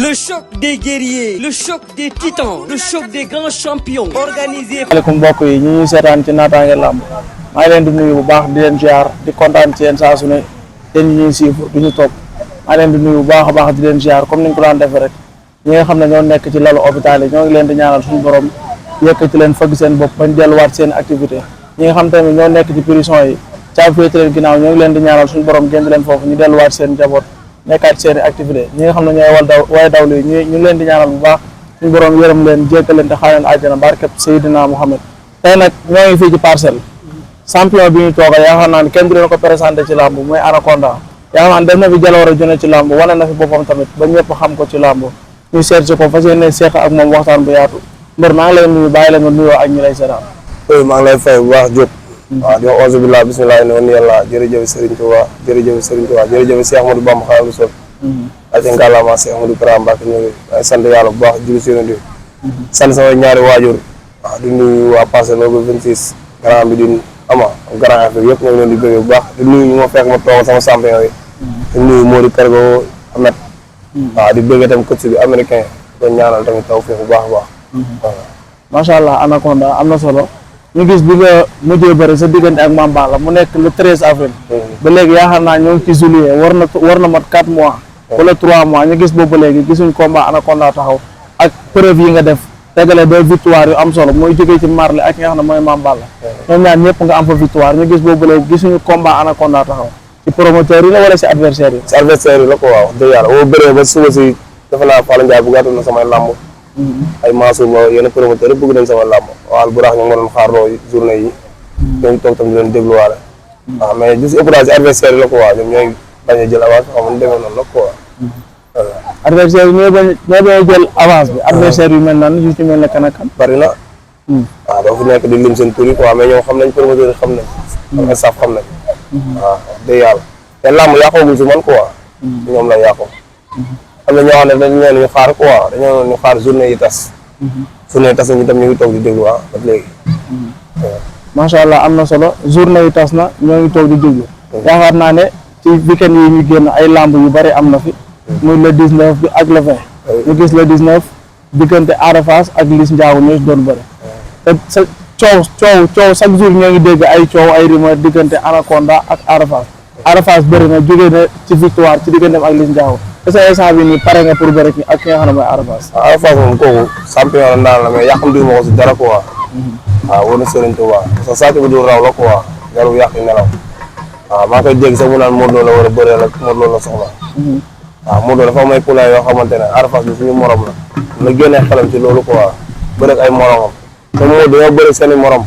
Le choc des guerriers, le choc des titans, le choc des grands champions organisé. Asalaamaaleykum mbokk yi ñu ñuy seetaan ci Natangué Lamb maa ngi leen di nuyu bu baax di leen ziar di kontaan ci yéen saa su ne yéen ñi ñuy suivre du ñu topp maa leen di nuyu bu baax a baax di leen ziar comme ni ñu ko daan defee rek ñi nga xam ne ñoo nekk ci lalu hôpital yi ñoo ngi leen di ñaanal suñu borom yëkkati leen fëgg seen bopp bañ delluwaat seen activité ñi nga xam tamit ñoo nekk ci prison yi caabi féete leen ginnaaw ñoo ngi leen di ñaanal suñu borom génn leen foofu ñu delluwaat seen njaboot nekkaat seen activité ñi nga xam ne ñooy way dawlu yi ñu ngi leen di ñaanal bu baax suñu borom yërëm leen jéggal leen te xaar leen àjjana barkeb Seydina Muhammad tey nag ñoo ngi fii ci Parcelles champion bi ñu toogal yaakaar naa ne kenn du leen ko présenté ci làmb mooy Anaconda yaakaar naa ne def na fi jaloore jone ci làmb wane na fi boppam tamit ba ñëpp xam ko ci làmb ñu seet si ko fas yéene seeq ak moom waxtaan bu yaatu mbër maa ngi lay nuyu bàyyi la nga nuyoo ak ñi lay seetaan. maa ngi lay fay bu baax Diop. waaw di wax auzu billah bismillah ne woon yàlla jërëjëf Serigne Touba jërëjëf Serigne Touba jërëjëf Cheikh Ahmadou Bamba Xaadimu Rasuul ak ngalaama Cheikh Ahmadou Kara Mbacké ñu ngi sant yàlla bu baax julli si yonent bi sant sama ñaari waajur waaw di nuyu waa Parcelles ba 26 grand bi di ama grand affaire yëpp ñoo ngi leen di bëgg bu baax di nuyu ñu ma fekk ma toogal sama champion yi di nuyu Mody Cargo Ahmed waaw di bëgg tam coach bi américain ko ñaanal tamit taw feex bu baax a baax waaw macha allah Anaconda am na solo ñu gis bi nga mujjee bëri sa diggante ak Mame Balla mu nekk le 13 avril ba léegi yaakaar naa ñoo ngi ci juillet war na mat 4 mois wala 3 mois ñu gis boobu ba léegi gisuñ combat Anaconda taxaw ak preuve yi nga def tegale 2 victoire yu am solo mooy jógee ci Marley ak nga xam ne mooy Mame Balla ñoom ñaar ñëpp nga am fa victoire ñu gis boobu ba léegi gisuñu combat Anaconda taxaw ci promoteur yi la wala si adversaire yi. si adversaire yi la ko waaw dëgg yàlla boo bëree ba suba si defe naa Fallou Ndiaye bu gàttal na samay làmb ay Mansour ba yenn promoteur yëpp bëgg nañ sama làmb waaw bu raax ñu ma doon xaarloo journée yi dañ toog tam di leen dégluwaale waaw mais gis ëpp daal si adversaire yi la ko waaw ñoom ñooy bañ a jël avance xam nga demee noonu la ko waaw adversaire yi ñoo bañ a jël avance bi adversaire yu mel nan yu ci mel ne kan ak kan bari na waaw doo fi nekk di lim seen tur yi quoi mais ñoom xam nañ promoteur yi xam nañ am staff xam nañ waaw dëgg yàlla te làmb yàqoogul si man quoi ñoom la yàqoo am na ñoo xam ne dañ leen ñu xaar quoi dañoo ñu xaar journée yi tas journée yi tas na ñu tam ñu ngi toog di déglu ba léegi macha allah am na solo journée yi tas na ñoo ngi toog di déglu yaakaar naa ne ci weekend yi ñu génn ay lamb yu bari am na fi muy le 19 bi ak le 20 ñu gis le 19 diggante Ada Fass ak Liss Ndiago ñoo si doon bëri te sa coow chaque jour ñoo ngi dégg ay coow ay rumeur diggante Anaconda ak Ada Fass bëri na jógee na ci victoire ci digganteem ak Liss Ndiago est-ce que instant bi nii pare nga pour bëri ak ki nga xam ne mooy Ada Fass. Ada Fass moom kooku champion la ndaan la mais yàqam ma ko si dara quoi waaw war na Serigne Touba parce que sàcc bi du raw la quoi jarul yàq nelaw waaw maa koy dégg sax mu naan Modou Lo la war a bëree la Modou Lo la soxla waaw Modou Lo dafa may poulain yoo xamante ne Ada Fass bi suñu morom la na génnee xelam ci loolu quoi bëri ak ay moromam te Modou dañoo bëri seen i morom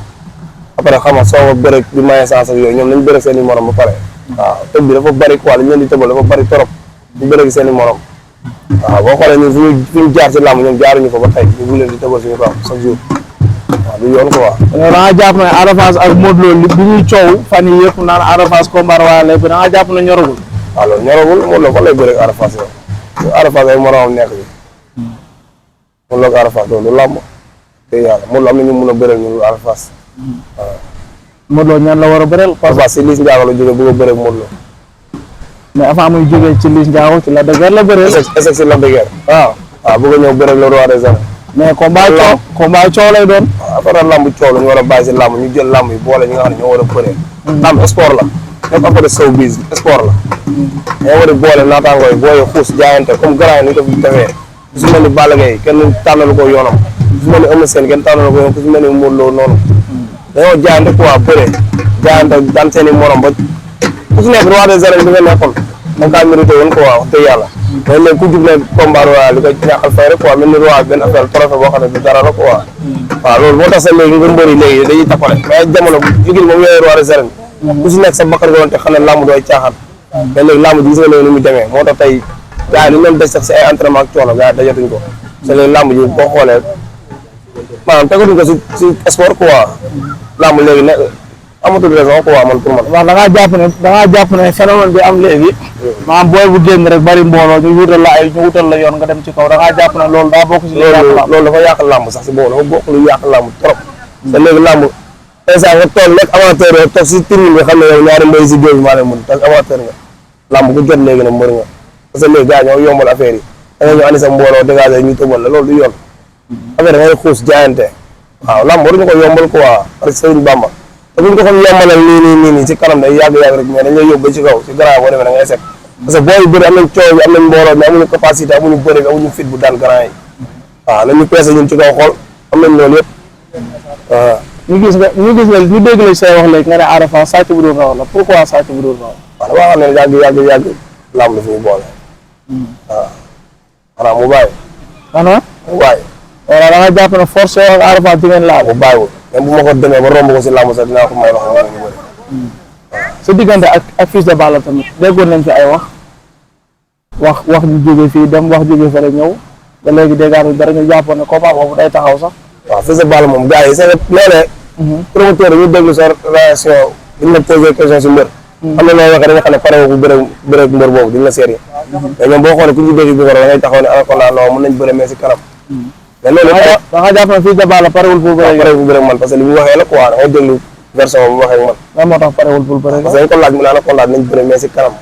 après xam nga soo bëri di maye sens ak yooyu ñoom nañ bëri seen i morom ba pare waaw tëb bi dafa bëri quoi li ñu leen di tëbal dafa bëri trop ñu bëri seen i morom waaw boo xoolee ñun fi ñu jaar ci làmb ñoom jaaruñu ko ba tey ñu ngi leen di tëbal suñu kaw chaque jour waaw du yoon quoi. da nga jàpp ne Ada Fass ak Modou Lo bi ñuy coow fan yii yëpp naan Ada Fass combat royal lépp da nga jàpp ne ñoragul. waaw loolu ñoragul Modou Lo fan lay bëre ak Ada Fass yow Ada Fass ay moromam nekk bi Modou Lo ak Ada Fass loolu làmb te yàlla Modou Lo am na ñu mun a bëreel ñu Ada Fass waaw. Modou Lo ñaan la war a bëreel. parce que si Liss Ndiago la jógee bëgg a bëre ak Modou Lo. mais avant muy jógee ci Liss Ndiago ci Lac de Guiers la bëreel. est-ce que si Lac de Guiers waaw bëgg a ñëw bëre ak le roi des arènes. mais combat coow lay doon. waaw après lamb coow la ñu war a bàyyi si lamb ñu jël lamb yi boole ñi nga xam ne ñoo war a bëree. lamb sport la ñëpp après showbiz sport la. ñoo war a boole naataangoo yi booy xuus jaayante comme grand yi ni ko fi defee ku si mel ni Balla Gaye kenn tànnalu ko yoonam ku si mel ni Eumeu Sène kenn tànnalu ko yoonam ku si mel ni Modou Lo noonu dañoo jaayante quoi bëre jaayante daan seen i morom ba ku si nekk roi des arènes bi nga nekkoon da nga kaa mérité woon quoi wax dëgg yàlla mais léegi ku jub ne combat royal li ko ñàkkal fay rek quoi mel ni roi benn affaire trophée boo xam ne du dara la quoi waaw loolu moo tax sax léegi nga mbëri léegi dañuy tappale mais jamono jigéen moom yooyu roi des arènes ku si nekk sa bakkan nga doon te xam ne làmb dooy caaxaan mais léegi làmb ji gis nga léegi ni mu demee moo tax tey gars yi li leen des sax si ay entraînement ak coono gars yi dajatuñ ko te léegi làmb ji boo xoolee maanaam tegatuñ ko si sport quoi làmb léegi ne amatul raison quoi man pour man. waaw da ngaa jàpp ne phénomène bi am léegi. maanaam booy bu génn rek bari mbooloo ñu wutal la yoon nga dem ci kaw da ngaa jàpp ne loolu daa bokk si. loolu dafa yàq làmb sax si boobu dafa bokk lu yàq làmb trop. te léegi làmb instant nga toll nekk amateur nga toog si tribune bi xam ne yow ñaari mbéy si géew bi maa leen mën te amateur nga làmb ku jot léegi nag mbër nga parce que léegi gars ñoo yombal affaire yi da nga ñu andi sa mbooloo dégagé ñu tëbal la loolu du yoon affaire da ngay xuus jaayante waaw lamb waruñu ko yombal quoi parce que Sëriñ Bamba te buñ ko xam yombalal nii ci kanam day yàgg-yàgg rek mais dañ lay yóbbu ba ci kaw ci grand boo demee da ngay sek parce que booy yu bëri am nañ coow bi am nañ mbooloo mais amuñu capacité amuñu bëri bi amuñu fit bu daan grand yi waaw nañu peese ñun ci kaw xool am nañ loolu yëpp waaw ñu dégg la say wax léegi nga ne Ada Fass sàcc bu dul raw la pourquoi sàcc bu dul raw waaw dama xam ne yàgg lamb dafa ñu boole waaw xanaa mu bàyyi xanaa mu bàyyi wala da nga jàpp ne force ak Ada Fass di ngeen laal bu bàyyiwul même bu ma ko demee ba romb ko si lamb sax dinaa ko may wax ñu bëri sa diggante ak Fils de Balla tamit déggoon nañ fi ay wax ñu jóge fii dem wax jóge fa rek ñëw ba léegi déggaatu dara ñu jàppoon ne combat boobu day taxaw sax waaw Fils de Balla moom gars yi c'est léeg-léeg promoteur ñu déglu sa relation duñ la posé question si mbër am na loo waxee dañu xam ne pare wu bëre mbër boobu duñ la sérieux mais ñoom boo xoolee ku ñu dégg bi ko da ngay taxaw ne Anaconda non mën nañ bëre mais si kanam mais loolu da nga jàpp ne Fils de Balla parewul pour bëre man parce que li mu waxee la quoi da ngay déglu version bu waxee man lan moo tax parewul pour bëre parce que dañ ko laaj mu ne Anaconda nañ bëre mais si kanam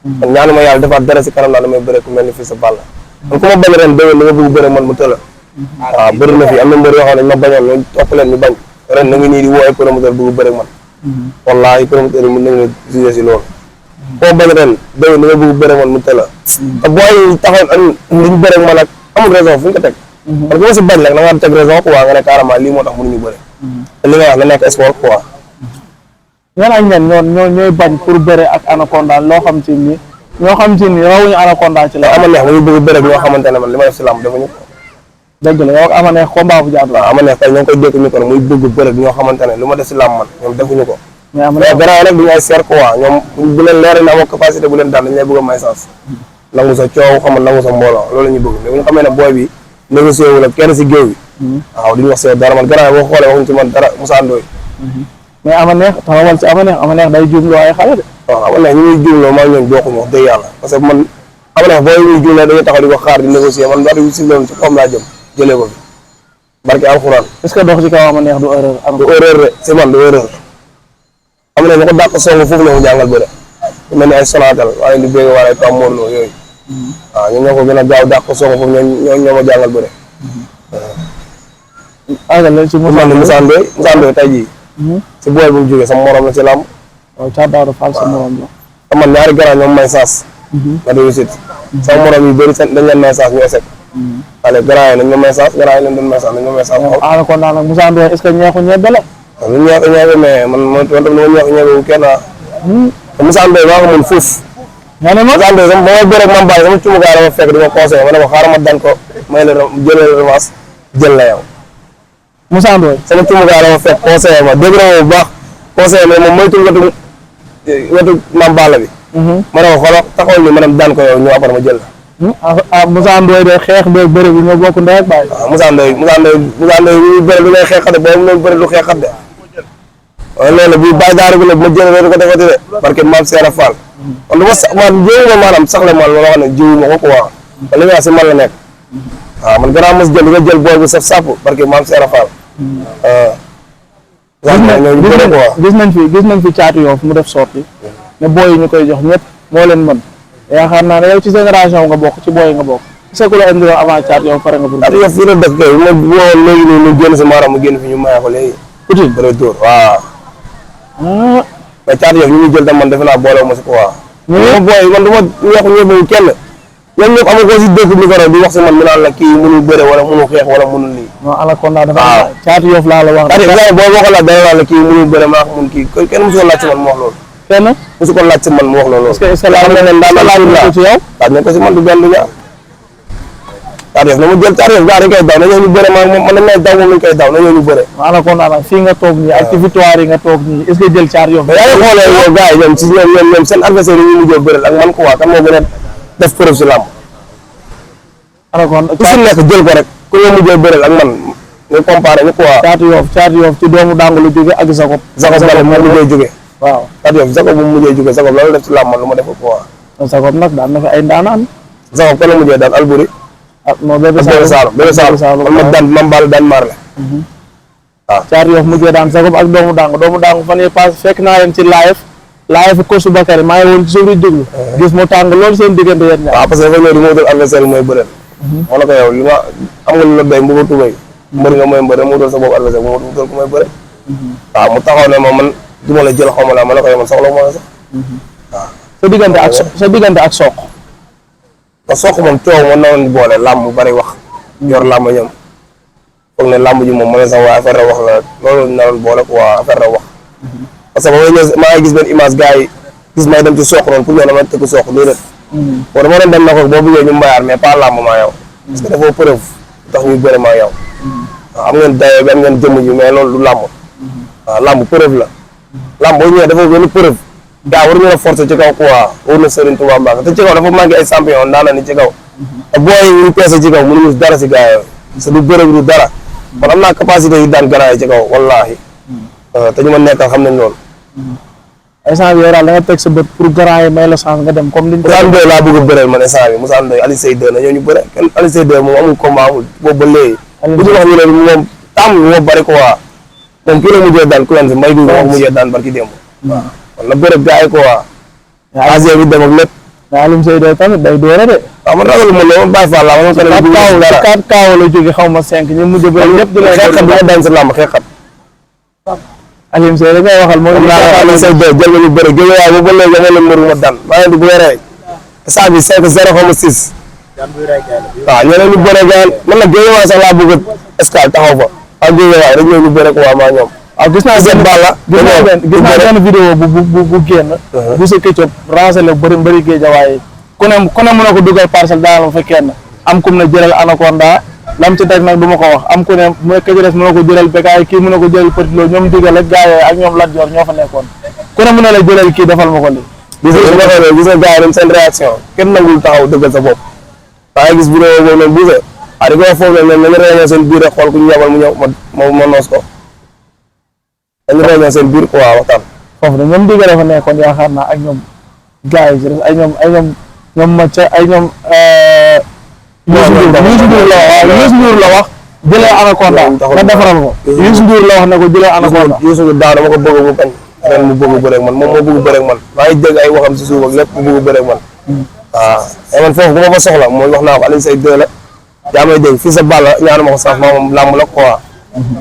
man ñaanu ma yàlla defaat dara si kanam naa damay bëre ku mel ni Fils de Balla man ku ma bañ ren déwén li nga bëgg bëre man mu tëla waaw bëri na fi am na mbër yoo xam ne ñu ma bañoon ñu topp leen ñu bañ ren na ngi nii di woo ay promoteur bëgg bëre man wallaahi promoteur yi mën nañu jugé si loolu koo bañ ren déwén li nga bëgg bëre man mu tëla te booy taxaw liñ bëre man ak amul raison fu ñu ko teg parce que ma si bañ nag na nga teg raison quoi nga ne carrément lii moo tax mënuñu bëre te li nga wax na nekk sport quoi ñan ak ñan ñooy bañ pour bëre ak Anaconda loo xam ci ni ñoo xam ci ni rawuñu Anaconda ci la ama neex dañuy bëgg bëre ak ñoo xamante ne man li ma def si làmb defuñu ko dëgg la yow ak ama neex combat bu jaadu waaw ama neex tey ñoo ngi koy dékk ñu ko muy bëgg bëre ak ñoo xamante ne li ma def si làmb man ñoom defuñu ko mais ama mais neex garaaw nag du ñu ay seer quoi ñoom bu leen leer ne amoo capacité bu leen daan dañ lay bëgg a may sens nangu sa coow xam nangu sa mbooloo loolu la ñuy bëgg mais bu ñu xamee ne booy bi négocié wul ak kenn si géew bi waaw duñu wax see dara man garaaw boo xoolee waxuñ ci man dara Moussa Ndoye mais ama neex taxawal ci ama neex day juumloo ay xale de waaw ama neex ñu ñuy juumloo maa ñoom bokkuñu wax dëgg yàlla parce que man ama neex booy ñuy juumloo dañuy taxaw di ko xaar di négocier man daal di si loolu ci comme laa jëm jëlee ko fi barke alxuraan est-ce que dox ci kaw ama neex du erreur du erreur de si man du erreur am na ñu ko dàq song foofu la mu jàngal bëre lu mel ni ay Sonatel waaye di bëgg wala ay Pam Morlo yooyu waaw ñun ñoo ko gën a gaaw dàq song foofu ñoo ma jàngal bëre àggale ci Moussa Ndoye tey jii si booy bu mu jógee sama morom la ci làmb waaw Thiat Daouda Fall sa morom la te man ñaari garaan ñoom may saas ma réussite sama morom yu bëri dañ leen may saas ñu échec wala garaan yi nañ ma may saas garaan yi leen doon may saas nañ ma may saas xool Anaconda nag Moussa Ndoye est-ce que ñeexu ñebe la lu ñeexu ñebe mais man tam dama ñeexu ñebe wu kenn te Moussa Ndoye maa ko mën fuuf nga ne ma Moussa Ndoye sama ba ma bëre ak man bàyyi sama cumukaay dama fekk di ma conseillé ma ne ko xaaral ma dan ko may la jëlee la revanche jël la yow Moussa Ndoye sama cumukaay dama fekk conseillé ma dégg na bu baax conseillé mais moom moytul wetu Mame Balla bi ma ne ko xoolal taxawal ni ma dem daan ko yow ñu après ma jël la Moussa Ndoye de xeex beeg bëre bi ñoo bokk ndey ak baay waaw Moussa Ndoye ñu bëri lu ngay xeexate boobu mu doon bëri lu xeexat de waaye loolu bu bàyyi daara bi nag ma jël ko defati de parce que Mame Serra Fall kon du ma sax man jiwu ma maanaam sax la man loo xam ne jiwu ma ko quoi kon li nga wax si man la nekk waaw man gannaaw mos jël di nga jël booy bu saf sàpp parce que Mame Serra Fall gis nañ fi Caatu Yoff mu def sorti ne booy yi ñu koy jox ñëpp moo leen mën yaakaar naa ne yow ci génération nga bokk ci booy yi nga bokk est-ce que la indi woon avant Caatu Yoff pare nga pour Caatu Yoff fii la dëkk kay ma woo léegi nii ñu génn si maaram mu génn fi ñu maye ko léegi Poutine bëre dóor waaw mais Caatu Yoff ñu ngi jël tam man defe naa boole ma si quoi ma booy man du ma ñeexu ñëpp kenn ñoom ñëpp amul ko si dëkk bi ko di wax si man mi naan la kii mënul bëre wala mënul xeex wala mënul lii non Anaconda dafa Caatu Yoff laa la wax boo ko laaj dana naan la kii mënul bëre maa ko mun kii kenn mosu ko laaj si man mu wax loolu kenn mosu ko laaj si man mu wax loolu est-ce que laaj ko ci yow laaj nañ ko si man du benn du ñaar Caatu Yoff na mu jël Caatu Yoff gaa dañ koy daw nañoo ñu bëre man dañ lay daw moom lañ koy daw nañoo ñu bëre Anaconda nag fii nga toog nii ak ci victoire yi nga toog nii est-ce que jël Caatu Yoff mais yaa ngi xoolee yow gars yi ñoom si ñoom seen adversaire yi ñu mujjee bëreel ak man quoi kan moo gën a def preuve si làmb Anaconda ku si nekk jël ko rek ku ñu mujjee bëreel ak man ñu comparé ñu quoi Caatu Yoff ci doomu dàngu lu jóge ak Jacob moo mujjee jóge waaw Caatu Yoff Jacob bu mujjee jóge Jacob loolu def si làmb man lu ma def ko quoi Jacob nag daan na fi ay ndaanaan Jacob kan la mujjee daan Alboury non Bébé Saloum man ma daan Mame Balla daan Marley waaw Caatu Yoff mujjee daan Jacob ak doomu dàngu fan yii pass fekk naa leen ci live Kosu Bakary maa ngi woon ci suuf di déglu gis mu tàng loolu seen diggante yéen ñaar waaw parce que dafa ñëw di moo dul adversaire mooy bëreel moo la ko yow li nga am nga lu la doy mbuba tubay mbër nga mooy mbër mu doon sa bopp adversaire mu doon ko mooy bëre waaw mu taxaw ne ma man du ma la jël xaw ma la ma la ko yow man soxla moo la sax waaw sa diggante ak Sokh te Sokh moom coow mën na woon boole làmb bu bari wax yor làmb ñoom foog ne làmb ji moom mën na sax waaye affaire la wax la loolu naroon boole quoi affaire la wax parce que ba may ñëw maa ngi gis benn image gars yi gis may dem ci Sokh noonu pour ñëw dama tëgg Sokh déedéet bon dama doon dem na ko boo bëggee ñu mbayaar mais pas làmb maa yow parce que dafa preuve tax ñuy bëre maa yow waaw am ngeen dayoo bi am ngeen jëmm ji mais loolu du làmb waaw làmb preuve la làmb boo ñëwee dafa benn preuve gaa war ñu la forcer ci kaw quoi war na Serigne Touba Mbacke te ci kaw dafa manqué ay champion daana ni ci kaw te booy ñu peese ci kaw mënuñu dara si gaa yooyu parce que du bëre du dara man am naa capacité yi daan garaay ci kaw wallaahi te ñu ma nekkal xam nañ loolu instant bi yow daal da nga teg sa bët pour garaay may la chance nga dem comme liñ Moussa Ndoye laa bëgg a bëreel man instant bi Moussa Ndoye Aliou Seye 2 na ñoo ñu bëre kenn Aliou Seye 2 moom amul combat amul boobu ba léegi bu ñu wax ñu ne moom tàmm moo bëri quoi moom kii la mujjee daan ku leen si mbay du wax mujjee daan barki démb waaw kon na bëre gars yi quoi agé bi dem ak lépp Aliou Seye 2 tamit day doore de waaw man ragal ma loolu bàyyi fa la ma ko ne bu dara 4 kaaw la jóge xaw ma 5 ñu mujj bëri ñëpp di leen xeexat bi nga daan si làmb xeexat Aliou Seye ngay waxal mooy Aliou Seye 2 jël nañu bëri gën waaye ba léegi dama leen mënu ma daan maa ngi di bu rey saa bi 5-0 xaw ma 6 waaw ñeneen ñu bëre gaan man nag gën waaye sax laa bëgg escale taxaw fa ak gën waaye rek ñoo ñu bëre ko waa maa ñoom waaw gis naa benn vidéo bu génn bu sa Ketchup rancé la bëri géejawaay ku ne mën a ko dugal parcelle daal fa kenn am kum na jëlal Anaconda lam ci teg nag du ma ko wax am ku ne mu nekk ci des mën a ko jëlal Bécaye kii mën a ko jëlal Petit Lo ñoom digal ak gars yooyu ak ñoom Lat Dior ñoo fa nekkoon ku ne mën a la jëlal kii defal ma ko lii gis nga gars yi dem seen réaction kenn nangul taxaw dëggal sa bopp waaye gis vidéo boobu noonu buuse ah di ko wax foofu ne nañu réunion seen biir rek xool ku ñu yabal mu ñëw ma noos ko dañu réunion seen biir quoi waxtaan foofu de ñoom digal fa nekkoon yaakaar naa ak ñoom gars yi ci des ay ñoom Macha ay ñoom Youssou Ndour la wax jëlee Anaconda nga defaral ko Youssou Ndour la wax ne ko jëlee Anaconda Youssou Ndour daaw dama ko bëgg mu bañ ren mu bëgg bëre ak man moom moo bëgg bëre ak man maa ngi dégg ay waxam si suuf ak lépp mu bëgg bëre ak man waaw te man foofu bu ma fa soxla mooy wax naa ko Aliou Seye 2 la yaa may dégg fii sa Balla ñaanu ma ko sax maa moom làmb la quoi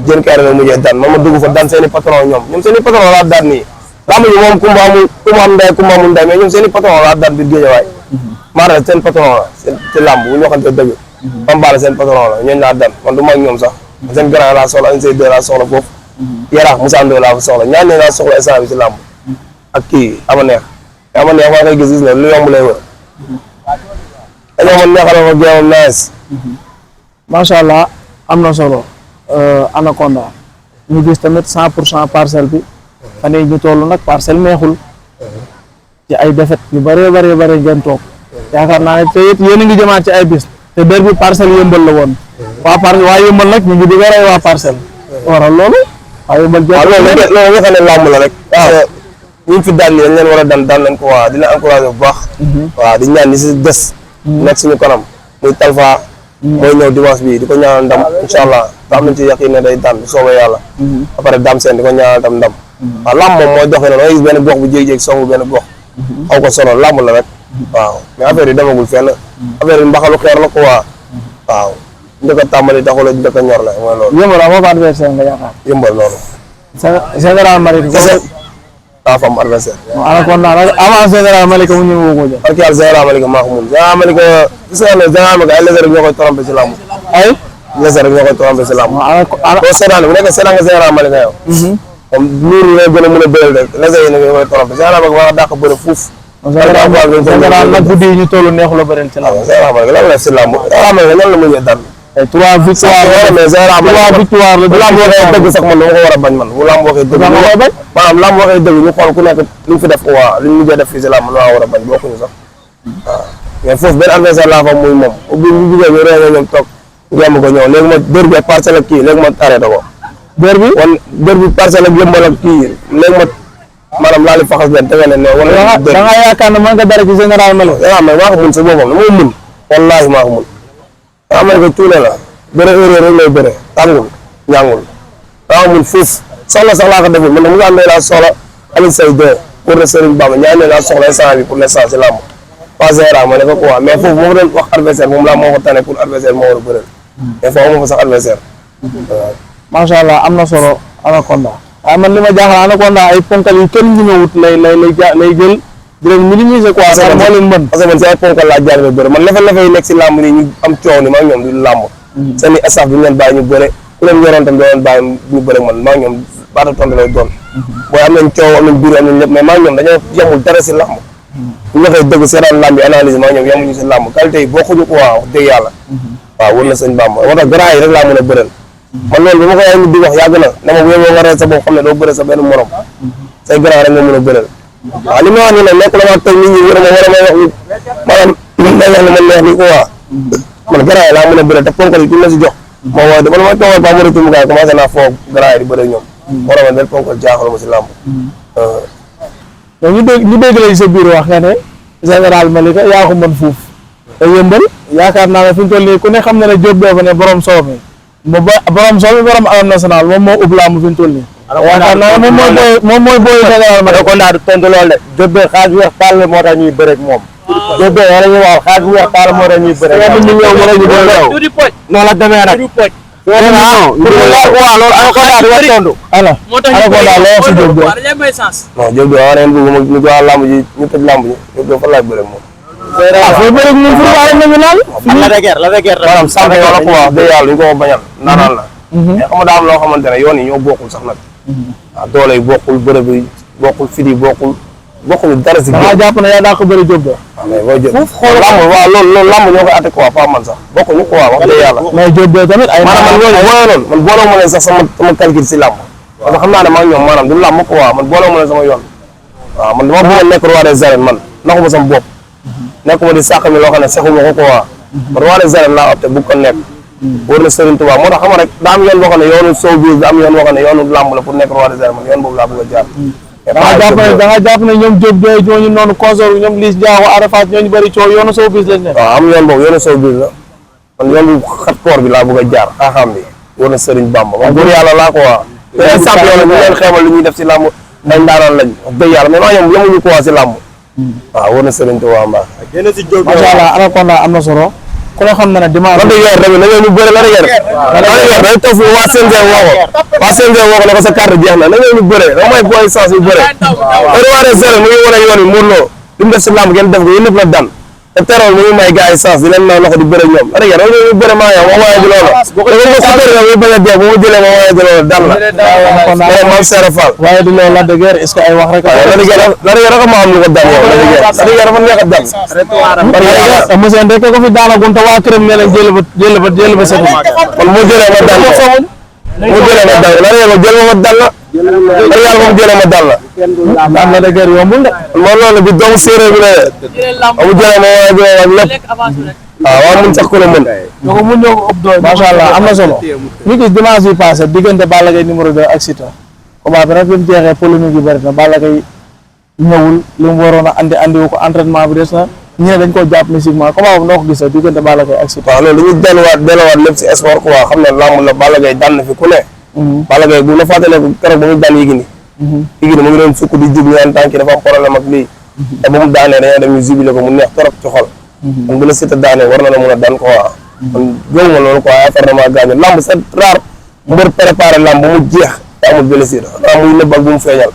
jën kay rek mujjee daan ma dugg fa daan seen i patron ñoom seen i patron laa daan nii làmb ji moom kumba am ndey kumba amul ndey mais ñoom seen i patron laa daan biir Géejawaay maa seen patron la ci làmb bu ñu waxante dëgg Bambara seen patron la ñooñu laa daan man du mag ñoom sax seen grand laa soxla Aliou Seye 2 laa soxla foofu Yaraax Moussa Ndoye laa fa soxla ñaan ne laa soxla instant bi ci làmb ak kii ama neex waa koy gis na lu yomb lay wër dañoo mën neexal ko géewam nice macha allah am na solo Anaconda ñu gis tamit 100% parcelle bi fan yii ñu toll nag parcelle neexul ci ay défaite yu bëree ngeen toog yaakaar naa ne te it yéen a ngi jëmaat ci ay bis te der bi parcelle yëmbal la woon waa yëmbal nag ñu ngi di rey waa parcelle waral loolu waa yëmbal loolu nga xam ne làmb la rek ñu fi daan nii dañ leen war a daan leen ko waa di leen encouragé bu baax waaw di ñaan ni si des nekk suñu kanam muy Talfa mooy ñëw dimanche bi di ko ñaanal ndam incha allah te am nañ ci yaqin ne day daan bu soobee yàlla après Dame Sène di ko ñaanal tam ndam waaw làmb moom mooy doxee noonu gis benn gox bu jéeg-jéeg songu benn gox xaw ko solo làmb la rek waaw mais affaire yi demagul fenn affaire yi mbaxalu xeer la ko waaw njëkk a tàmbali taxul a njëkk a ñor la mooy loolu yëmbal amoo adversaire nga yaakaar yëmbal loolu général Malika daa fa am adversaire Anaconda avant général Malika mu ñëw ko jël ak yàlla général Malika maa ko mun général Malika gis nga ne général Malika ay léser ñoo koy trompé si làmb ay léser ñoo koy trompé si làmb boo seetaan bu nekk seetaan nga général Malika yow comme nuur lay gën a mën a bëral rek léser yi nag ñoo koy trompé général Malika war a dàq bëre fuuf général nag guddi yi ñu toll neexu la bëreel ci làmb général Malika lan la def si làmb général Malika nan la mujjee daan 3 victoire mais général Malika bu làmb waxee dëgg sax man dama ko war a bañ man bu làmb waxee dëgg maanaam làmb waxee dëgg ñu xool ku nekk lu fi def ko waa lu ñu mujjee def fii si làmb laa war a bañ bokkuñu sax waaw mais foofu benn adversaire laa fa muy moom bu ñu jugee ñu réew ñoom toog ngeem ko ñëw léegi ma dër bi parcelle ak kii léegi ma arrêté ko dër bi parcelle ak yëmbal ak kii léegi ma maanaam laali faxas leen tege leen ne wala da nga yaakaar ne mën nga dara ci général Malika mais maa ko mun sa boppam dama mun wallaahi maa ko mun daa mel ko cuune la bëre erreur rek lay bëre tàngul ñàngul daa mun fuuf soxla sax laa ko deful man Moussa Ndoye laa soxla Aliou Seye 2 pour le Serigne Bamba ñaan ne laa soxla instant bi pour l'instant si làmb pas général ma ne ko quoi mais foofu moo doon wax adversaire moom laa moo ko tane pour adversaire moo war a bëreel mais foofu moo fa sax adversaire waaw. macha allah am na solo Anaconda waaye man li ma jaaxal Anaconda ay ponkal yu kenn ñëwut lay jël di leen minimiser quoi. parce que moo leen mën parce que man si ay ponkal laa jaar bëre man lefe yi nekk si làmb nii ñu am coow ni maa ñoom du làmb seen i staff bi ñu leen bàyyi ñu bëre ku leen yoroon tam doo leen bàyyi ñu bëre man maa ñoom baata tontu lay doon booy am nañ coow am nañ biir am nañ lépp mais maa ñoom dañoo yemul dara si làmb bu ñu waxee dëgg seetaan làmb yi analyse maa ñoom yemuñu si làmb qualité yi bokkuñu ko waaw dëgg yàlla waaw wër na sëñ Bamba moo tax grand yi rek laa mën a bëreel man loolu bi ma ko nit di wax yàgg na ne ma bu yeboo nga rey sa bopp xam ne doo bëre sa benn morom say grand rek nga mën a bëreel waaw li ma wax nii nag nekk damaa toog nit ñi war a may wax ni maanaam day wax ne man neex ni ko waa man grand yi laa mën a bëreel te ponkal yi ku la si jox moo wooy man ma toogal ba ma rëcc mu gaay commencé naa foog grand yi di bëre ñoom moo tax man benn ponkal jaaxal ma si làmb ñu dégg la sa biir wax nga ne général Malika yaa ko mën fuuf te yëmbal yaakaar naa ne fi ñu toll nii ku ne xam na ne Diop doo fa ne borom soow mi borom soow mi borom arène nationale moom moo ub làmb fi ñu toll nii yaakaar naa ne moom mooy booy général Malika kon naa du tontu loolu de Diop de xaaj bu weex tàll moo tax ñuy bëre ak moom Diop de wala ñu wax xaaj bu weex tàll moo tax ñuy bëre noonu la demee nag waaw loolu Anaconda du wax tontu Anaconda loo wax si Diop de non Diop de waaw neen bëgg ñu jox làmb ji ñu tëj làmb ji Diop de fa laay bëre moom fooy bëre ak ñun pour waaye nañu laal la de guerre maanaam sànq wala ko wax dëgg yàlla ñu ko bañal naanaan la mais xam nga daa am loo xamante ne yoon yi ñoo bokkul sax nag waaw doole yi bokkul bërëb yi bokkul fit yi bokkul dara si da ngaa jàpp ne yaa daa ko bëri Diop de waaw mais boo jël lamb waaw loolu lamb ñoo koy atte quoi pas man sax bokkuñu quoi wax dëgg yàlla mais Diop de tamit ay maanaam man loolu loolu man booloo ma leen sax sama calcul si lamb parce que xam naa ne maa ngi ñoom maanaam du lamb quoi man booloo ma leen sama yoon waaw man dama bëgg a nekk roi des arènes man naxuma sama bopp nekkuma di sàq mi loo xam ne saxuma ko quoi man roi des arènes laa opté bu ko nekk wóor na Serigne Touba moo tax xam nga rek daa am yoon boo xam ne yoonu showbiz da am yoon boo xam ne yoonu lamb la pour nekk roi des arènes man yoon boobu laa bëgg a jaar da nga jàpp ne ñoom Diop de ñooñu noonu consort ñoom Liss Ndiago Arafat ñooñu bëri coow yoonu showbiz lañ ne waaw am yoon boobu yoonu showbiz la man yoon bu xat koor bi laa bëgg a jaar xaaxaam bi wóor na Serigne Bamba man góor yàlla laa ko waa te exemple yoon ñu leen xeebal li ñuy def si lamb dañ daanaan lañ wax dëgg yàlla mais maa ñoom yemuñu ko waa si lamb waaw wóor na Serigne Touba mbaa macha allah Anaconda am na solo ku ne xam na ne dimanche la dëgg tamit na ñu bëre la dëgg day toog fi waa CNG woo ko ne ko sa carte jeex na ñu bëre da may booy sens yu bëre roi des arènes mu ngi wane yoon wi Modou Lo li mu def si lamb ngeen def ko yéen ñëpp la dan te terool mu ngi may gars yi sens di leen may loxo di bëre ñoom la dëgg ñu bëre maa yow ma waaye ji loolu da nga ko bëre yow yi bañ a dee bu ma jëlee ma waaye ji loolu dan la maam Serre Fall waaye du loolu la dëgg est-ce que ay wax rek la dëgg rek ma am lu ko dan yow la dëgg dafa neex a dan monsieur rek ko fi daanagun te waa këram ne leen jël ba setu kon mu jëlee ma dan mu jëlee ma dan la dëgg jël ma dan la da yàlla moom jëlee ma dal la daan la dëgg yombul de man loolu bi doomu séeréer bi la amu jëlee ma waaye bi ak lépp waaw waaw mun sax ku la mën ñoo ko mun ñoo ko ëpp doole macha allah am na solo ñu gis dimanche bi passé diggante Balla Gaye numéro 2 ak Siteu combat bi nag bi mu jeexee polémique yi bëri na Balla Gaye ñëwul li mu waroon a andiwu ko entraînement bi des na ñu ne dañ koo jàpp mystiquement combat bu noo ko gisee diggante Balla Gaye ak Siteu waaw loolu dañuy delluwaat lépp si sport quoi xam ne lamb la Balla Gaye daan na fi ku ne Balla Gaye bu la fàttalee keroog ba mu daan Yékini mu ngi doon sukk di jublu en tant que dafa am problème ak lii te ba mu daanee dañoo dem ñu jubile ko mu neex trop ci xol kon bu la Siteu daanee war na la mën a daan quoi kon gëmuma loolu quoi affairement gaañu lamb c'est rare mbër préparé lamb ba mu jeex te amul blessure xanaa muy nëbb ak bu mu feeñal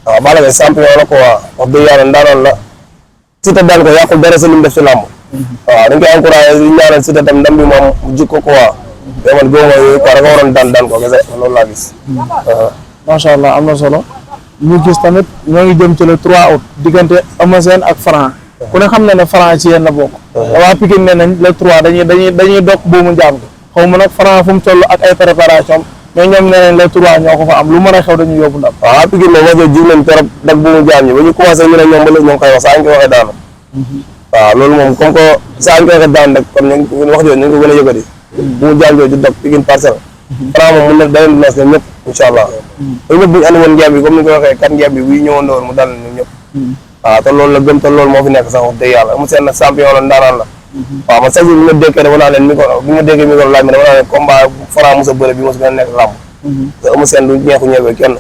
waaw Balla Gaye champion la quoi wax dëgg yàlla ndaanoon la Siteu daan ko yàqul dara sa li mu def si lamb waaw dañ koy encouragé di ñaanal Siteu tam ndam bi moom mu jikko quoi mais man góob yooyu quoi da nga waroon daan ko kese loolu laa gis. macha allah am na solo ñu gis tamit ñoo ngi jëm ci le 3 août diggante Eumeu Sène ak Franc ku ne xam na ne Franc ci yéen la bokk. waa Pikine ne nañ le 3 dañuy dog buumu njaam gi xaw ma nag Franc fu mu toll ak ay préparation mais ñoom nee nañ le 3 ñoo ko fa am lu mën a xew dañuy yóbbu ndam. waaw Pikine moom rajo jiw nañ trop dag buumu njaam ñi ba ñu commencé ñu ne ñoom ba léegi ñoo ngi koy wax saa ñu koy waxee daanu. waaw loolu moom comme que saa ñu koy waxee daan rek kon ñu wax jooju ñu ngi ko gën a yëkkati bu mu jàngee di dog Pikine Parcelles Franc moom mun na daleen nos ñoom ñëpp incha allah ñoom ñëpp bu ñu andi woon ngeeb bi comme ni nga ko waxee kat ngeeb bi buy ñëwoon woon mu dal ñoom ñëpp waaw te loolu la gëm te loolu moo fi nekk sax wax dëgg yàlla mu seen nag champion la ndaanaan la waaw man sax bi ma déggee dama naa leen micro bi ma déggee micro laaj ma dama naa leen combat Franc musa bëre bi mos gën a nekk làmb te amu seen du ñeexu ñëwee kenn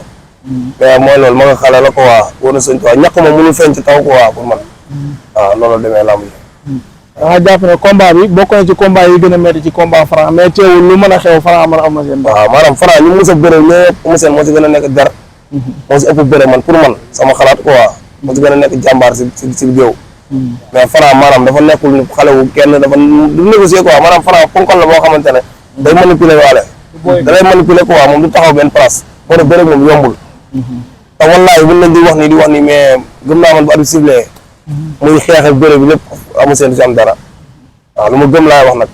mais mooy loolu ma nga xale la ko waa war na sëñ quoi ñàkk moom mënul feeñ ci taw ko waa pour man waaw loolu demee lamb yi. da nga jàpp ne combat bi bokk na ci combat yi gën a métti ci combat Franc mais teewul lu mën a xew Franc mën a am seen. waaw maanaam Franc ñu mës a bëre ñëpp Eumeu Sène moo si gën a nekk gar. moo si ëpp bëre man pour man sama xalaat quoi moo si gën a nekk jàmbaar si géew. mais Franc maanaam dafa nekkul xale wu kenn dafa du négocier quoi maanaam Franc ponkal la boo xamante ne day manipuler waale. da lay manipuler quoi moom du taxaw benn place boo def bëre moom yombul. te wallaahi buñ leen di wax nii mais gëm naa man bu arbitre sifflé muy xeex bëre bi lépp Eumeu Sène du si am dara waaw lu ma gëm laay wax nag.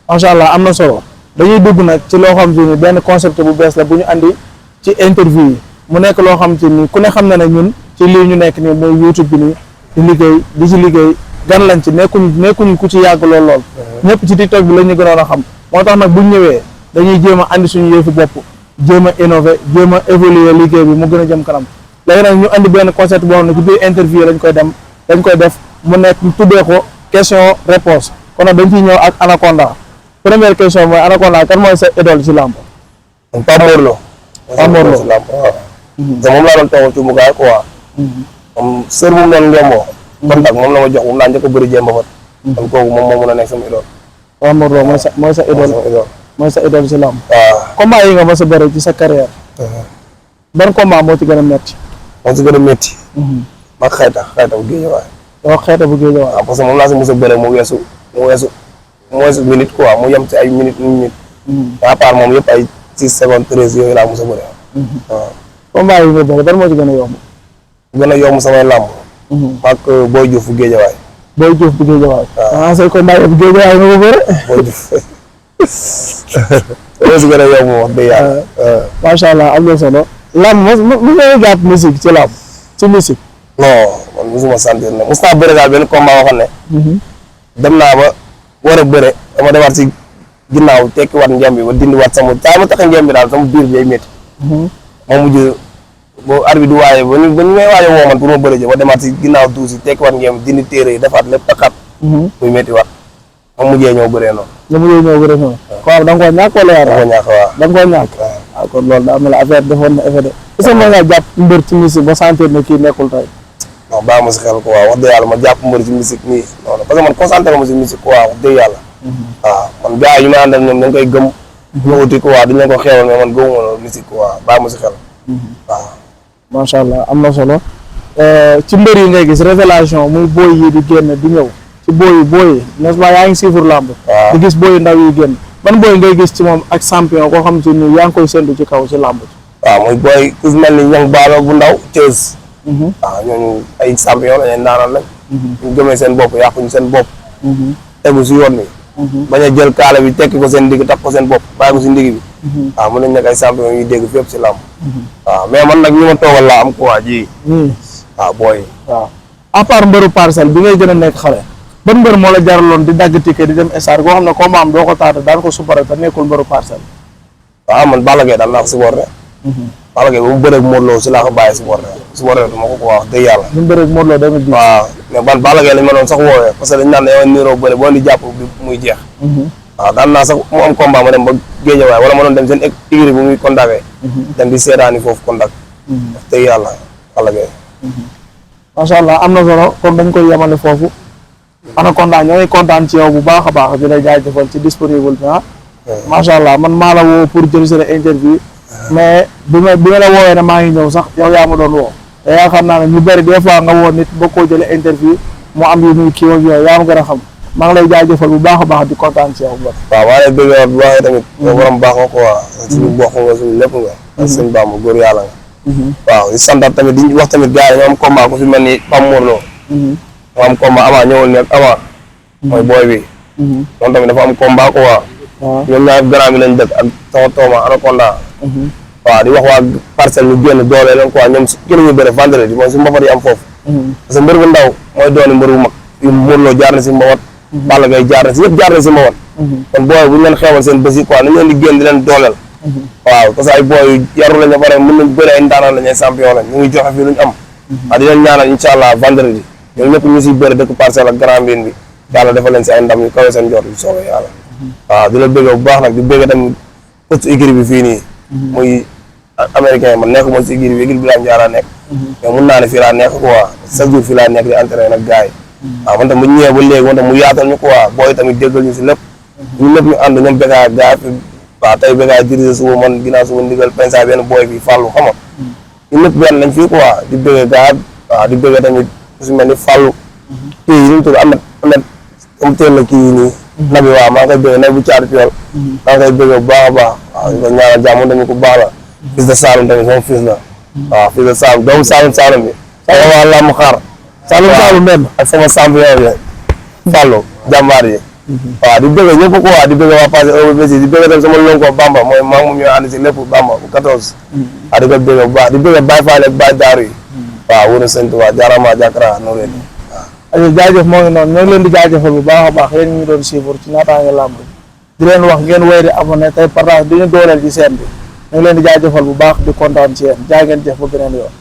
macha allah am na solo dañuy dugg nag ci loo xam te ni benn concept bu bees la bu ñu andi ci interview yi mu nekk loo xam te ni ku ne xam na ne ñun ci lii ñu nekk nii mooy YouTube bi nii di liggéey di ci liggéey gan lañ ci nekkuñ ku ci yàgg lool ñëpp ci TikTok bi la ñu gënoon a xam moo tax nag buñ ñëwee dañuy jéem a andi suñu yëfu bopp jéem a innover jéem a évoluer liggéey bi mu gën a jëm kanam léegi nag ñu andi benn concept boo xam ne ci biir interview lañ koy def mu nekk tuddee ko question réponse kon nag dañ ciy ñëw ak Anaconda première question mooy Anaconda kan mooy sa idole ci làmb. Pape Mor Lo. Pape Mor Lo ci làmb waaw. te moom laa doon toogal ci mugaay quoi. moom sër bu mu doon ngemboo. contact moom la ma jox moom laa njëkk a bëri jéem ba fat. kon kooku moom moo mën a nekk sama idole. Pape Mor Lo mooy sa idole mooy sa idole ci làmb. waaw combat yi nga mës a bëri ci sa carrière. ban combat moo ci gën a métti. moo ci gën a métti. mag xayta bu Géejawaay. yow xeeta bu Géejawaay. waaw parce que moom laa si mos a bëre mu weesu minute quoi mu yem ci ay minute. à part moom yëpp ay 6 secondes 13 yooyu laa mos a bëre. waaw. combat yi nga bëri ban moo ci gën a yomb. gën a yomb samay làmb. ak Boy Diouf bu Géejawaay. Boy Diouf bu Géejawaay. waaw say combat yëpp Géejawaay nga ko bëre. Boy Diouf loolu si gën a yomb wax dëgg yàlla. macha allah am na solo. làmb mu ngi jàpp musique ci làmb ci musique. non man mosuma sentir ne mos naa bëre daal benn combat waxoon ne. dem naa ba war a bëre dama demaat si ginnaaw tekkiwaat ngem bi ba dindiwaat sama saa ma tax ngem bi daal sama biir bi day métti. ma mujj boo arbitre du waaye ba ñu may waaye woo man pour ma bëre ji ba demaat si ginnaaw tuuti si tekkiwaat ngem dindi téere yi defaat lépp taxaat. muy métti waat ma mujjee ñëw bëree noonu. nga mujjee ñëw bëre noonu. waaw da nga koo ñàkk wala da nga koo ñàkk waaw. da nga koo ñàkk. waaw kon loolu daa mel ne affaire defoon na effet de. est-ce que mën ngaa jàpp mbër ci musique ba sentir ne kii nekkul tey. non bàyyi ma si xel quoi wax dëgg yàlla ma jàpp mbër ci musique nii non parce que man concentré ma si musique quoi wax dëgg yàlla. waaw man gars yi ñu ma àndal ñoom dañ koy gëm. ñu uti quoi duñ leen ko xeewal mais man gëmuma loolu musique quoi bàyyi ma si xel. waaw. macha allah am na solo ci mbër yi ngay gis révélation muy booy yi di génn di ñëw ci booy yi n'est-ce pas yaa ngi suivre làmb. waaw di gis booy ndaw yi génn ban booy ngay gis ci moom ak champion koo xam te ni yaa ngi koy séntu ci kaw ci làmb. waaw muy booy ku mel ni ñoom baalo bu ndaw Thiès. waaw ñooñu ay champion lañ naanal lañ. ñu gëmee seen bopp yàquñu seen bopp. tegu si yoon bi. bañ a jël kaala bi tekki ko seen digg takk ko seen bopp bàyyi ko si ndigg bi. waaw mën nañ nekk ay champion yuy dégg fépp si làmb. waaw mais man nag ñu ma toogal laa am quoi ji. waaw booy. waaw à part mbëru parcelle bi ngay gën a nekk xale. ban mbër moo la jaraloon di dagg ticket di dem stade koo xam ne combat am doo ko taata daan ko supporté te nekkul mbëru parcelle. waaw man Balla Gaye daal naa ko supporté. Balla Gaye ba mu bëreeg Modou Lo si laa ko bàyyi supporté du ma ko wax dëgg yàlla. bu mu bëreeg Modou Lo 2010. waaw mais man Balla Gaye lañ ma doon sax woowee parce que dañ naan dañoo niroo bëre boo di jàpp bi muy jeex. waaw daan naa sax mu am combat ma dem ba Géejawaay wala ma doon dem seen écurie bu muy contacté. dem di seetaani foofu contact. wax dëgg yàlla Balla Gaye. macha allah am na solo kon dañ koy yemale foofu. Anaconda ñoo ngi kontaan ci yow bu baax a baax di la jaajëfal ci disponible bi ah. macha allah man maa la woo pour jël sa interview. mais bi ma la woowee ne maa ngi ñëw sax yow yaa ma doon woo. te yaakaar naa ne ñu bëri des fois nga woo nit ba koo jëlee interview mu am yu muy kii ak yooyu yaa ma gën a xam maa ngi lay jaajëfal bu baax a baax di kontaan ci yow bu baax. waaw maa lay bëgg bu baax tamit. nga borom baax nga quoi. suñu bokk nga suñu lépp nga. ak sëñ Bamba góor yàlla nga. waaw di santaat tamit di wax tamit gars yi ñoo am combat ku fi mel ni Pape Mor Lo. moo am combat Ama ñëwul nekk Ama. mooy booy bi. moom tamit dafa am combat quoi. waaw ñoom ñaar grand bi lañ dëkk ak sama tooma Anaconda. waaw di wax waa parcelle ñu génn doole leen quoi ñoom su ñu bëre vendredi mooy su mbapat yi am foofu. parce que mbër bu ndaw mooy dooni mbër bu mag. yu Mor Lo jaar na si mbapat. Balla Gaye jaar na si yëpp jaar na si mbapat. kon booy bu ñu leen xeewal seen bés yi quoi nañ leen di génn di leen dooleel. waaw parce que ay booy yaru lañ ba pare mën nañ bëri ay ndaanaan lañ ay champion lañ ñu ngi joxe fii lu ñu am. waaw di leen ñaanal incha allah vendredi ñoom ñëpp ñu siy bëri dëkk parcelle ak grand bin bi yàlla defal leen si ay ndam yu kawe seen jot yu soobee yàlla. waaw di la bëgg bu baax nag di bëgg tamit coach écurie bi fii nii muy américain man nekk moom si écurie bi laa njaaraa nekk mais mun naa ne fii laa nekk quoi chaque jour fii laa nekk di entraîné nag gars yi waaw man tam bu ñëwee ba léegi man tam mu yaatal ñu quoi booy tamit déggal ñu si lépp ñu lépp ñu ànd ñoom Bécaye gars yi waaw tey Bécaye dirigé suba man ginnaaw suba ndigal pensa benn booy bi Fallou xam nga ñu lépp benn lañ fii quoi di bëggee gars yi waaw di bëggee tamit su mel ni Fallou kii yi ñu tudd amet comme teel la kii yi nii nabi waaw maa ngi koy bëggee nag bu caatu piol maa ngi koy bëggee bu baax a baax waaw ñu ko ñaanal jàmm tamit ku baax la fils de Saloum tamit sama fils la waaw fils de Saloum doomu Saloum bi sama waa lamb xaar Saloum benn ak sama champion bi Fallou jàmbaar yi waaw di bëgg ñëpp ko waa di bëgg waa passé di bëgg tam sama lonko Bamba mooy maa ngi moom ñooy ànd si lépp Bamba bu 14 waaw di ko bëgg bu baax di bëgg Baye Fall ak Baye Daaru yi waaw wóor na sëñ Tuubaa jaarama jàkkara no leen waaw jaajëf moo ngi noonu ñoo ngi leen di jaajëfal bu baax a baax yéen ñu doon suivre ci Natangué Lamb di leen wax ngeen wéy di abonné tey partage di ñu dooleel ci seen bi ñu ngi leen di jaajëfal bu baax di kontaan ci yéen jaa ngeen jëf ba beneen yoon.